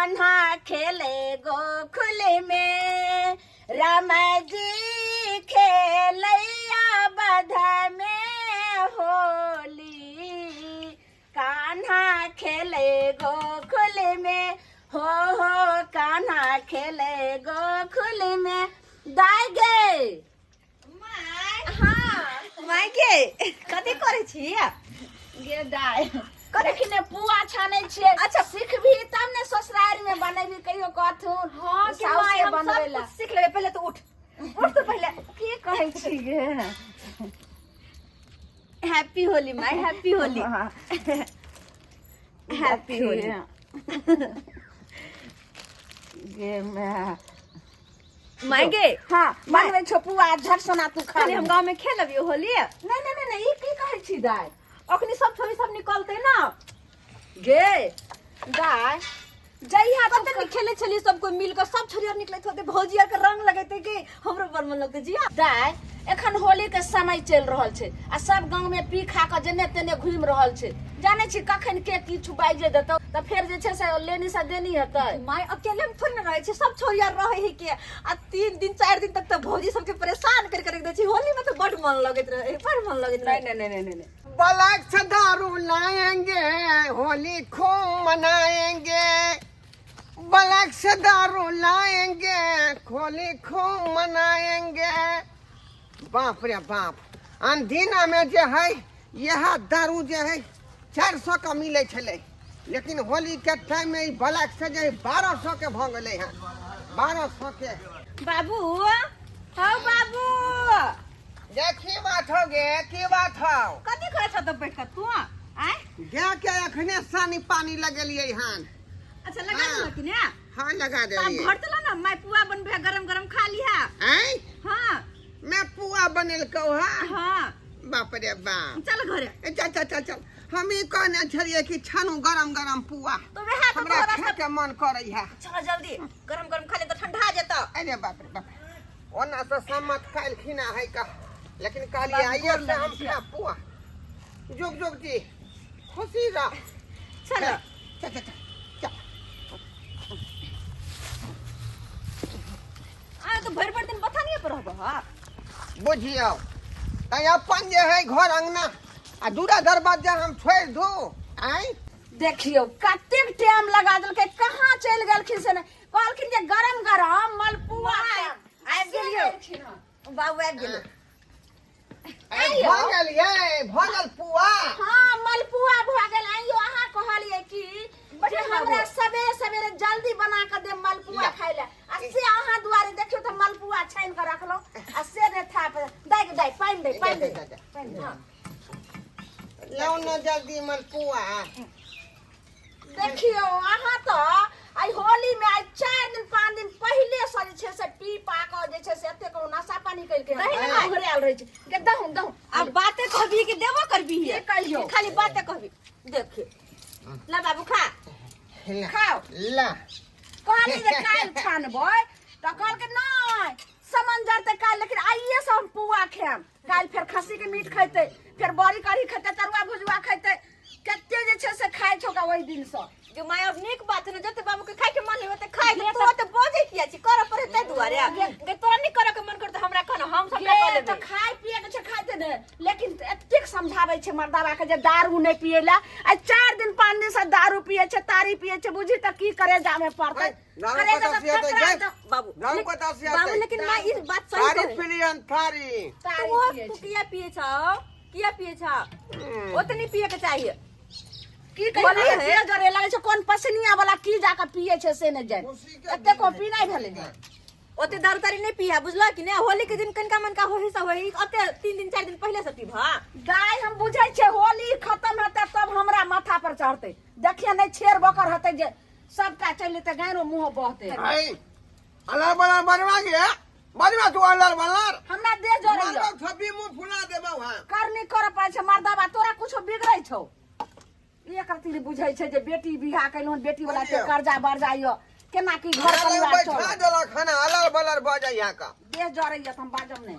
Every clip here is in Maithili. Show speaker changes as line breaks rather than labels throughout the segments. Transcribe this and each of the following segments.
कान्हा खेले गोकुल में, राम जी खेलैया बध में होली, कान्हा खेले गोकुल में, हो हो कान्हा खेले गोकुल में। दाय गे।
हाँ माय गे, कथी करै छी?
गे दाय, कखने ने पुआ छानै छियै।
अच्छा।
सिखबी तब ने ससुरारि में बनेबी कहियो कहथुन।
हाँ के
साउस
माय,
से
हम सब
बनबै ला।
कुछ सीख लेबै। पहिले तो उठ, उठ तो पहिले।
की कहै छी गे?
Happy Holi my, happy Holi.
हाँ,
हैप्पी होली।
गे my.
My गे।
हाँ, बनबै छौ पुआ, झट सोना तू खा।
कनी हम गाँव में खेलबियो होली।
नहीं नहीं नहीं नहीं, ई की कहै छी दाय?
अखनी सब छोरी सब निकलते ना।
गे दाय, जइहा तू।
कते नीक खेले छलियै सब कोई मिल के, सब छोरी आर निकलैत होते, भौजी आर के रंग लगेते के हमरो बड़ मन लगते जिया।
दाय, एखन होली के समय चलि रहल छै आ सब गाँव में पी खा के जेने तेने घुमि रहल छै। जानै छी कखन के किछु बाजि देतौ तऽ फेर जे छै से लेनी से देनी हेतै।
माय, अकेले हम थोड़ी ना रहै छी, सब छोरी आर रहै है के आ 3 दिन 4 दिन तक तऽ भौजी सबके परेशान कर कर दै छी। होली में तऽ बड मन लगैत रहे, बड मन लगैत रहे।
नहीं नहीं नहीं नहीं नहीं।
बलक से दारू लाएंगे, होली खूब मनाएंगे। बलक से दारू लाएंगे, होली खूब मनाएंगे। बाप रे बाप, अनदिना में जे है यह दारू जे है 400 का मिले छलै, लेकिन होली के टाइम में ई बलक से जे 1200 के भऽ गेलै हन, 1200 के।
बाबू, हौ बाबू।
जे की बात हो गे, की बात हो?
कथी करै छ तऽ बैठ कऽ तू आय?
गाय के अखने सानी पानी लगेलियै हन।
अच्छा, लगा
हाँ।
देलह कि ने?
हाँ, लगा
तो अब
देलियै।
घर चला ना मैं पुआ बनबे, गरम गरम खा लिहा।
आँय?
हाँ।
मैं पुआ बनेलकौ हा?
हाँ।
बाप रे बाप।
चल घरे।
ए, चल चल चल चल, हम ई कहने छलियै कि छानू गरम गरम पुआ।
तो वएह तो
हमरा
तोरा
खाय के मन करै है।
चल जल्दी, गरम गरम खा ले तो ठंडा जेतौ।
अरे बाप रे बाप, ओना से सम्मत काल्हिखिना है का, लेकिन कहलियै आइए से हम खायब पुआ। जुग जुग जी, खुशी रह।
चल।
चल चल चल चल।
आ तो भरि भरि दिन बथानिए पर रहबह?
बुझियौ तैं अपन जे है घर अंगना आ दूरा दरवाजा हम छोड़ि दू आँय?
देखियौ कतेक टाइम लगा देलकै, कहाँ चलि गेलखिन से नहि कहलखिन जे गरम गरम मलपुआ खायब।
आबि
से
गेलियौ।
गेलखिन हँ।
बाबू आबि गेलै।
अरे भऽ गेल यै, भऽ गेल पुआ।
हाँ, मलपुआ भऽ गेल। आइयो अहाँ कहलियै कि जे
बढ़िआँ बाबू।
हमरा सवेरे सवेरे जल्दी बना कऽ देब मलपुआ
ला।
खाय लए, आ से अहाँ दुआरे देखियौ तऽ मलपुआ छानि कऽ रखलहुँ आ से नहि थाप दाइ के दाइ, पानि दे, पानि दे।
दे, दे, दे।
पानि दे।
हाँ।
लाउ ने जल्दी मलपुआ।
देखियौ अहाँ तऽ आइ होली में आइ 4 दिन 5 दिन पहिले से जे छै से पी पा कऽ जे छै से एतेक नशा पानी करिके
दही ने भाई।
घुरायल रहै छै। गे दहु दहु।
अब बाते कहबी कि देबो करबी?
की कहियौ?
खाली बाते कहबी। देखियो, ला बाबू, खा।
ला,
खाओ।
ला।
कहली जे काल्हि छानबै तऽ कहलकै नहि, समन जरतै काल्हि, लेकिन आइए से हम पुआ खायब। काल्हि फेर खस्सी के मीट खैतै, फेर बड़ी कढ़ी खैतै, तरुआ भुजुआ खैतै, कते जे छै से खाइ छौ ओहि दिनसँ।
गे माय, अब नीक बात है ने, जते बाबू के खाय के मन है ओते खाय के। तू ओते बजै किया छी? करऽ पड़े ताहि दुआरे। गे तोरा नहीं करऽ के मन करतौ, हमरा कह ना, हम सबटा कऽ
गे,
लेबै।
तऽ खाय पिए के छै, खाइते ने, लेकिन एतेक समझाबै छै मर्दाबा के जे दारू नहि पिए ला। आ 4 दिन 5 दिन से दारू पिए छै, तारी पिए छै, बुझी तऽ की करे जामे पड़तै।
दारू
करे
कतऽ
तऽ
से हेतै,
ककरा
गे?
तऽ
बाबू
दारू कतऽ से
बाबू
हेतै?
लेकिन माय, ई बात सही
थारी
कहै।
पिलियन थारी।
तारी
तू
पिए
तू
छै।
किया पिए छौ, किया पिए छौ? ओते नहीं पिए के चाहिए।
की कहियै,
बोलै है।
पिए जरे लगै छै, कोन पसनिया वाला की जाके पिए छै से नहि जानि।
खुशी के
एते को
दिन
पीनाइ भेलै हन।
ओते दारू तारी नहीं पिया, बुझला कि नहीं? होली के दिन कनिका मनका होही सब होही, ओते 3 दिन 4 दिन पहले से पीबा।
गाय, हम बुझै छियै होली खत्म हेतै तब हमरा माथा पर चढ़तै। देखिए नहि छेड़ बकर हेतै जे सबटा चलि जेतै, गायरो मुँह बहतै।
आई अलर बलर बनवा गे, बनवा तू अलर बलर।
हमरा देह जरैया।
मरबौ थप्पी, मुंह फुला देबौ। हां,
करनी कर पाइ छै मर्दाबा, तोरा कुछो बिगड़ै छौ? एक रत्ती बुझै छै जे बेटी बियाह केलहुँ, बेटी वाला के कर्जा बर्जा यऽ, केना की घर परिवार
बैठा
चलत।
देलक खाना, अलर बलर बजै यहाँ का।
देह जरैया तऽ हम बाजब नहि,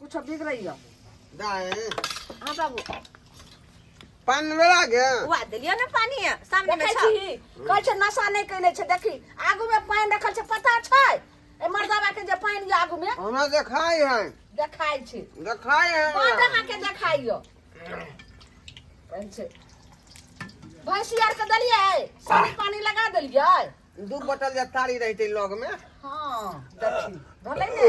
कुछो बिगड़ैया।
दाई।
हाँ बाबू।
पान लोड़ा गे
उआ देलियो ने पानी सामने में
देखै
छौ
छी कहै छै नशा नहि केने छै देखी आगू में पानि रखल छै पता छै ए मर्दाबा के जे पानि ये आगू में
हमरा देखाई है
देखाइ छै
देखाई है
बड अहाँके देखाइयो कहै छै भैंसी आर के देलियै सानी पानी लगा देलियै
दू बोतल जे तारी रहते लग में
हाँ देखी भेलै ने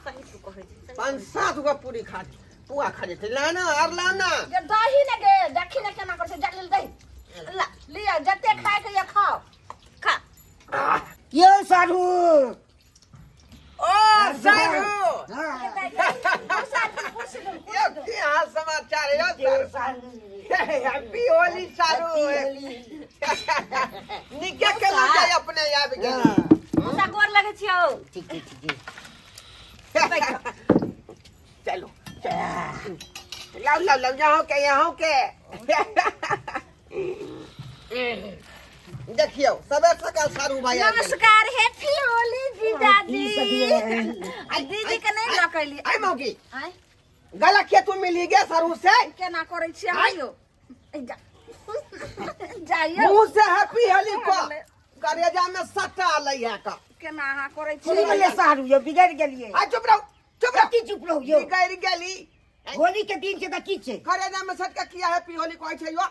सही तू कहै छी
पाँच सात गो पूरी खा पुआ खा जेतै लाना आर लाना
जे दही ने गे देखी ने केना करै छै जल्दी दही ला लिअ जते खाय के ये खाओ
खा
यौ साधु
ओ साधु
हाँ,
यो की हाल समाचार है यो साधु हैप्पी होली साधु निके के लग जाय अपने आबि गेल
हाँ,
मौसा गोर लगै छियौ
ठीक छै ठीक छै
बैठ
चलो चलो। लाओ लाओ लाओ यहाँ के यहाँ के देखियो सबे सकाल सारू भाई आबि गेल।
नमस्कार हैप्पी होली जीजाजी
की सखी
आ दीदी के नहि लऽ के एलियै
आइ मौगी
आँय
गला के तू मिली गे सारू से
केना करै छियै अहाँ यौ जाइयो
मुंह से हैप्पी होली को करेजा में सट्टा लै है का
केना अहाँ करै
की
छियै
भेलै सारू यौ बिगड़ि गेलियै
आ चुप रहो चुप रहो
कथी चुप रहू यौ
बिगड़ गेली
होली के दिन छै तऽ की छै
करेजा में सटका किया हैप्पी होली कहै छै यो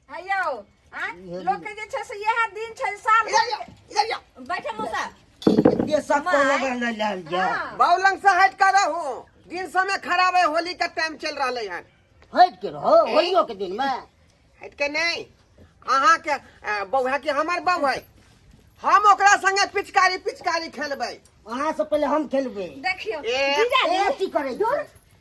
हे यौ आँय लोक के जे छै से इएह दिन छै साल
इधर यो इधर यो
बैठे मौसा
एते सब
my.
लगल लेल जा
हाँ।
बाउलंग से हट कर रहू दिन समय खराब है होली का टाइम चल रहा है
हटि के रहो होलियो के दिन में
हट के नहीं अहाँ के बौआ के हमर बौ है हम ओकरा संगे पिचकारी पिचकारी खेलबै
अहाँ से पहिले हम खेलबै
देखियौ
ए,
जीजाजी
ए की करै छी?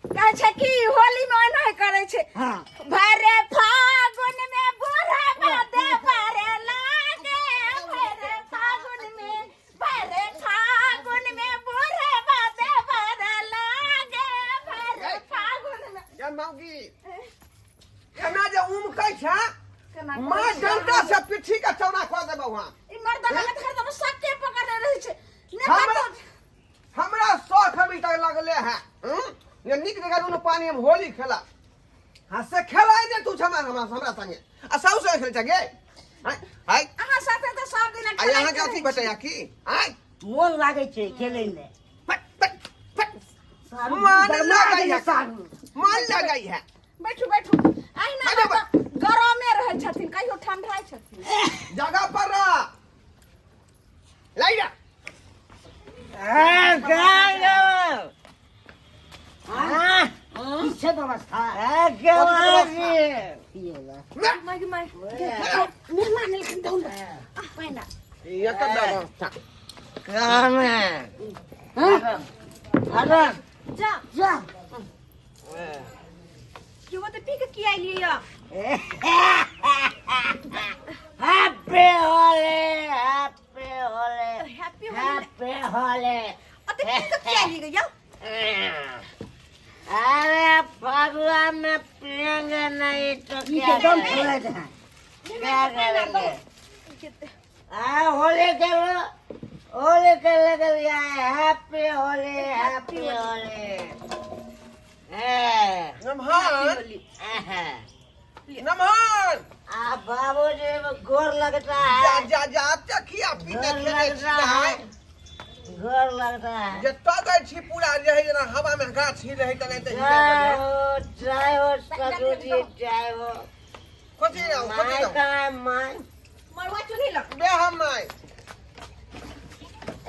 कहै छै कि होली में ओना करै छै
हाँ
भरे फागुन में बूढ़ा बादे भरे लागे भरे फागुन में भरे फागुन में बूढ़ा बादे भरे लागे भरे फागुन में
ये मौगी एना जे उमकै छै
केना
माँ
करै छै?
डंटा से पिट्ठी के चौड़ा कऽ देबौ हम
ई मर्दाना के हरदम सबके पकड़ने रहै छै ने
हमरा
कतौ
हमरा शौख अभी तक लगले है हम्म? ने नीक जगह दुनू पानी में होली खेला हाँ से खेला ने तू हमरा हमरा हमरा संगे आ साउ संगे खेले छगे हाय हाय
अहाँ साथे तऽ सब दिन
आ यहाँ के अथी भेटैया की आय
मोन लागै छै खेलै मे
फट फट फट
सारू
मन
गरमा
लगै
गेलै
है
सारू
मन लगै है
बैठू बैठू अहिना
बैठू,
तऽ गरमे रहै छथिन कहियो ठंडाइ छथिन
जगह पर रह लाई जा
की छै व्यवस्था पियै
माय गे माय
मेहमान एलखिन दौड़ पहिना
ये कब व्यवस्था
जा
जा
क्यों तो पी के की आइलियै या
happy Holi happy Holi
happy Holi
happy Holi
अते पी के की आइलियै या
अरे फगुआ में पियेंगे नहीं तो
ई
क्या
के दम
करेंगे?
फुलाइत है
क्या करेंगे आ होली खेलो होली खेलने के लिए आए हैप्पी होली हैप्पी होली ए,
नमहर नमहर
आ बाबूजी को गोर लगता
जा
है
जा जा चखिया पीते
गोर
खेले
लगता है
छियै
गोर लगता है
जे तगै छी पूरा रहै जेना हवा में गाछ ही रहै तऽ नहि तऽ
जय हो जय हो ससुर जी जय हो
खोजी रहू खोजी
माय
रहू
कहाँ है माय
मरवा चुनी लग
बे हम माय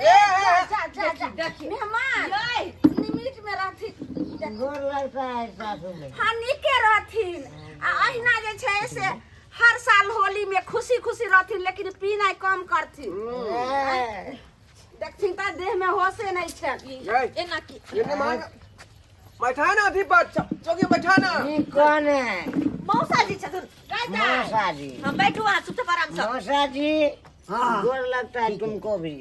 ए ए,
जा जा जा मेहमान
यै
निमिट में रहथिन
गोर लगता है सासू में
हाँ नीके रहथिन आ अहिना जे छै से हर साल होली में खुशी खुशी रहथिन लेकिन पीनाइ कम करथिन
ए,
देखथिन तऽ देह में होशे नहि छनि
ए
एना की
ये नमहर बैठा ना अथी पर चौकी बैठा ना
ई कौन है
मौसा जी छथुन
मौसा जी
हम बैठू अहाँ चुपचाप आराम से
मौसा जी
हाँ
गोर लगता है तुमको भी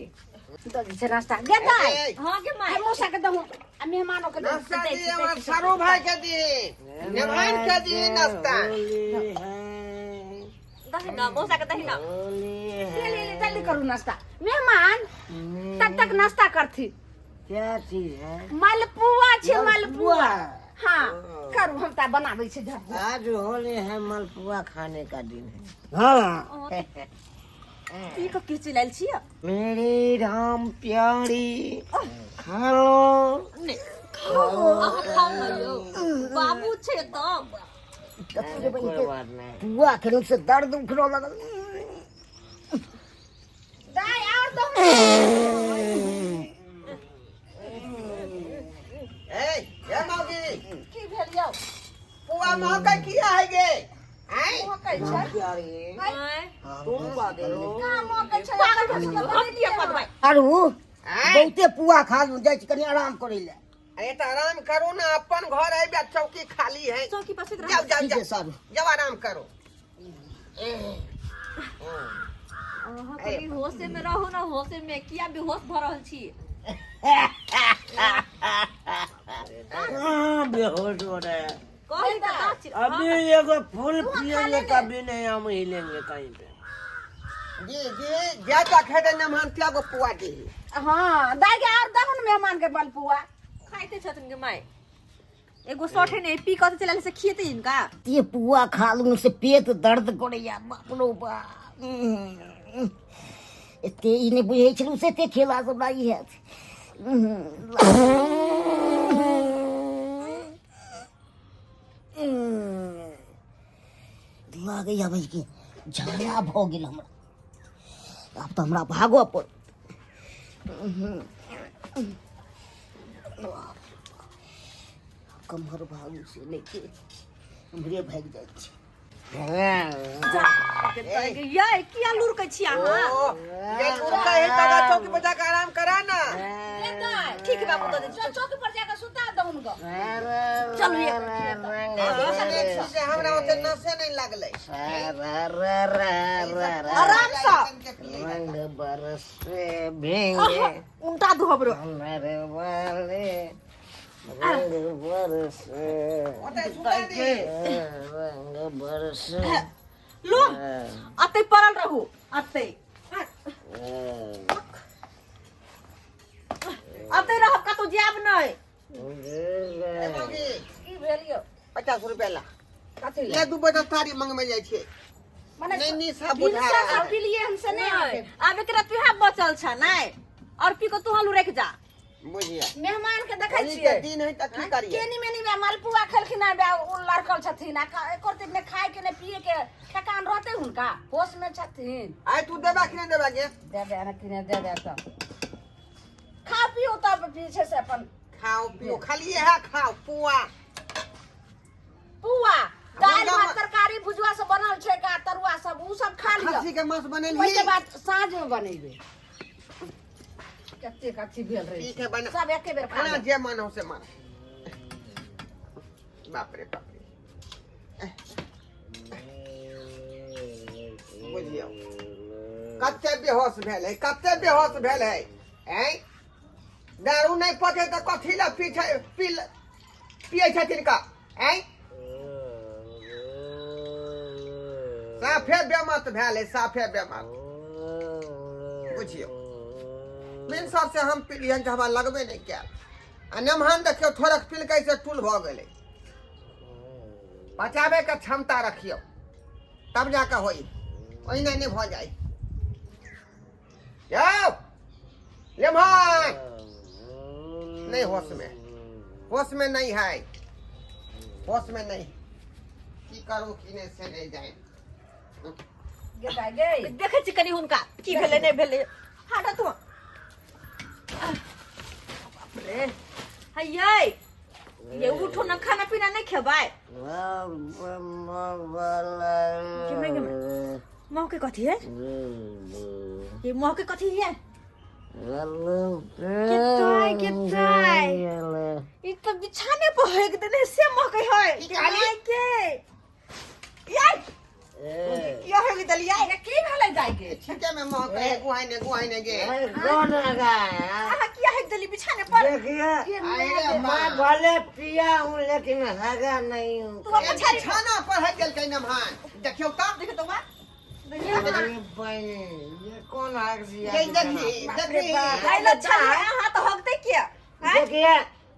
दऽ दै छै नाश्ता गे दाइ
ए,
हाँ गे माय
आ मौसा के दहु आ मेहमानो के दहु
नाश्ता दी हमर सारू भाई के दी नेभान के दी नाश्ता
होली है
दही ना मौसा के दही ना
होली
ले
है
ले ले जल्दी करू नाश्ता मेहमान तब तक नाश्ता करथी
क्या चीज है
मालपुआ छै मालपुआ
मालपुआ।
हाँ करू, हम तऽ बनाबै छी झट।
आज होली है, मालपुआ खाने का दिन है। हाँ।
ई के की चिल्लायल छियै?
मेरी राम प्यारी, खा लो।
नहि खाउ, अहाँ खाउ ने यौ, बाबू छै तब।
अरे कोई बात नहीं।
पुआ खेलहुँ से दर्द उखड़ऽ लगल।
दाइ आओर दहु।
ए ये मौगी।
की भेल यौ?
पुआ महकै किया है गे? आँय?
महकै छै?
प्यारी।
आँय?
तुम पागल हो।
कहाँ महकै छै?
पागल भऽ गेल, हम किया पदबै?
आरू
आँय?
बहुते पुआ खा लू, जाइ छी कनि आराम करै लए।
अरे तो आराम करो ना, अपन घर है बे, चौकी खाली है।
चौकी पर सुति
जाओ।
रहू।
जाओ।
ठीक
जाओ।
है सारू।
जाओ, आराम करो।
अहाँ कनि होशे में रहू ने, होशे में। किया बेहोश भऽ रहल छी?
कहाँ बेहोश हो रहे हैं?
कहली तऽ दाँत चिर-
अभी एगो फूल पिएंगे तभी नहीं हम हिलेंगे कहीं पे।
जी जी, जा तक है नमहन त्यागो पुआ दी।
हाँ दाइ के आओर दहु ने मेहमान के बलपुआ।
खाइते छथिन गे माय, एगो सठे नहि पी कऽ चलल से खिएते हिनका।
ये पुआ खा लू से पेट दर्द करैया, बाप रो बाप। एते ई नहि बुझै छलहुँ से एते खेला से हमरा ई हैत। लागैया भाई कि झगड़ा भऽ गेल हमरा, आब तऽ हमरा भागऽ पड़त। कम्हर भागू से नहि के उम्हरे भागि जाइ छी।
ये किया लुरकै छी अहाँ?
ओ, ये लुढ़का है तगा चौकी पर जाकर आराम करा ना।
ठीक है बाबू, दऽ दे।
चल, चौकी पर जाके सुता दहुन गऽ।
चलू ये।
से हमरा ओते नशे नहीं लगले।
आराम से।
रंग बरसे भींगे
उल्टा दू हमरो।
हमारे वाले, रंग बरसे।
ओते सुता दी।
रंग बरसे।
लो, अतै पड़ल रहू, अतै अतै रहब, कतौ जायब नहि।
ए मौगी,
की भेल यौ?
50 रुपया ला।
कथी
ले, दू बजे तारी मंगमे जाइ छियै।
मने
नहीं निशा बुझा।
भिनसर से पिलिए हन से नहि
नहि,
आके।
आब एकरा तुहा बचल छ नहि, और पी के तुहा लुरक जा।
बुझिया
मेहमान के देखै
होली के
छियै
दिन है तऽ की करियै?
केनी मेनी में मालपुआ खेलखिन हँ, बे ओ लड़कल छथिन आ एको रत्ती ने खाय के ने पिए के ठेकान रहतै हुनका? होश में छथिन?
आइ तू देबा कि नहि देबा गे?
देबे ने कि नहि देबे तऽ खा पियो, तब पीछे से अपन
खाओ पियो, खाली इएह खाओ पुआ।
पुआ दालि
हुनका
भात तरकारी भुजुआ सब बनल छै का, तरुआ सब, उ सब खा लिअ।
खस्सी के मांस बनेलही?
ओहिके बाद साँझ में बनेबै। कतेक अथी भेल रहै
ठीक है, बना।
सब एके बेर खा
खाना
लेब।
जे मन हो से मन। बाप रे बाप रे, बुझियौ कते बेहोश भेल है, कते बेहोश भेल है। ऐं, दारू नहि पचै तऽ कथी लए पीछे पी पियै छथिन का? ऐं, साफे बेमत भेल है, साफे बेमत। बुझियौ भिनसर से हम पीलियन तऽ हमरा लगबे नहि कयल आ नमहन देखियौ थोड़क पिलकै से टूल भऽ गेलै। बचाबैके क्षमता रखियौ तब जाकऽ होई, ओहिना नहि भऽ जाइ। यौ लेमहन, नहीं होश में, होश में नहीं है, होश में नहीं। की करू की नहीं से नहीं जाए।
गे दाइ गे।
देखै छी कनि हुनका की भेलै नहि भेलै। हट तू, बाप रे। हैयै ये, उठो न, खाना पीना नहि खेबै? महके कथी है ये? महके कथी है? केताय केताय, ई तऽ बिछाने पर हेक देने से महके है।
की कहली?
माय के यार, किया हेक देलियै?
ये की भेलै दाइ के?
ठीके में महक है, गुहाई ने गुहाई ने गे।
कौन लगाया?
अहाँ किया हेक देली बिछाने पर?
देखिए,
अरे
मैं भले पिया हूँ लेकिन हगा नहीं हूँ।
तू अपन छाड़ी
बिछाना पर है गेलकै नमहन, देखियौ तऽ।
देख तो बा।
अरे बहन, ये कौन हक दिया?
ये देखी देखी।
आइलो छली अहाँ तऽ हकते किया?
देखिए।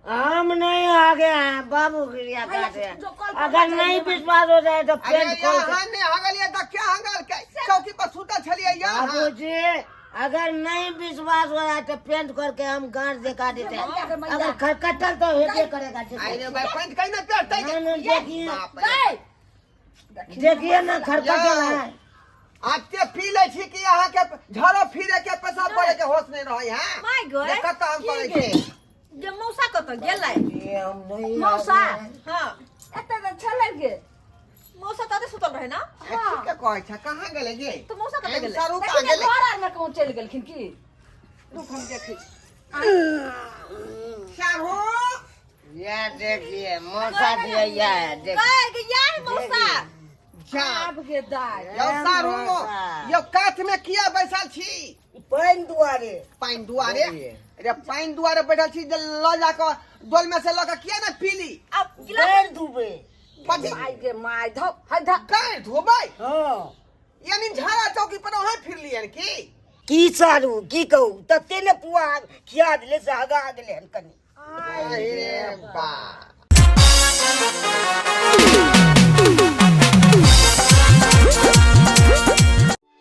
हम नहीं आगे हैं, बाबू क्रिया करते हैं।
जो कल पर
अगर नहीं विश्वास हो जाए तो
अरे
पेंट खोल के
यहाँ नहीं हगलिए तऽ क्या हगल के चौकी पर सुतल छलिए यहाँ।
बाबूजी, अगर नहीं विश्वास हो रहा है तो पेंट करके हम गांठ दिखा देते हैं।
मैया के मैया।
अगर खटखटल तो हेबे करेगा।
आई रे भाई, पेंट कहीं ना पेंट।
नहीं, नहीं, देखिए।
बाप रे।
गई।
देखिए ना, खटखटल है।
आते पी लै छी कि अहाँ के झरो फिरे के पेशाब करे के होश नहीं रहे हैं।
My God.
कत हम
की
करै
गे?
छी।
जे मौसा कतऽ गेलै?
ये हम नहीं
मौसा।
आगे हैं।
हाँ।
एते तऽ छलै गे।
मौसा तऽ सुतल रहे ना।
हाँ।
ठीके कहै छ, कहाँ गेलै गे?
तऽ मौसा कतऽ गेलै?
सारू
देखी
कहाँ
ने,
गेलै?
घर आरमे कहूँ चलि गेलखिन की? रुक, हम देखै छी।
सारू।
ये देखिए मौसा जी, ये है देखिए।
गए गे यार मौसा।
जा।
आब गे दाय।
यौ सारू,
मौसा।
यौ कात में किया बैसल छी?
पानि दुआरे।
पानि दुआरे?
बोलिए।
अरे, पानि दुआरे बैठल छी जे लऽ जाकऽ डोल में से लऽ कऽ किया ने पीली?
आब गिलास
पैर धुबे।
कथी?
माय गे my, धौ है धौ।
काहे धोबै?
हाँ।
यानी झाड़ा चौकी पर अहाँ फिरलियन की?
की सारू, की कहू, तते ने पुआ खिया देले से हगा गेले हन कनी।
अरे बा।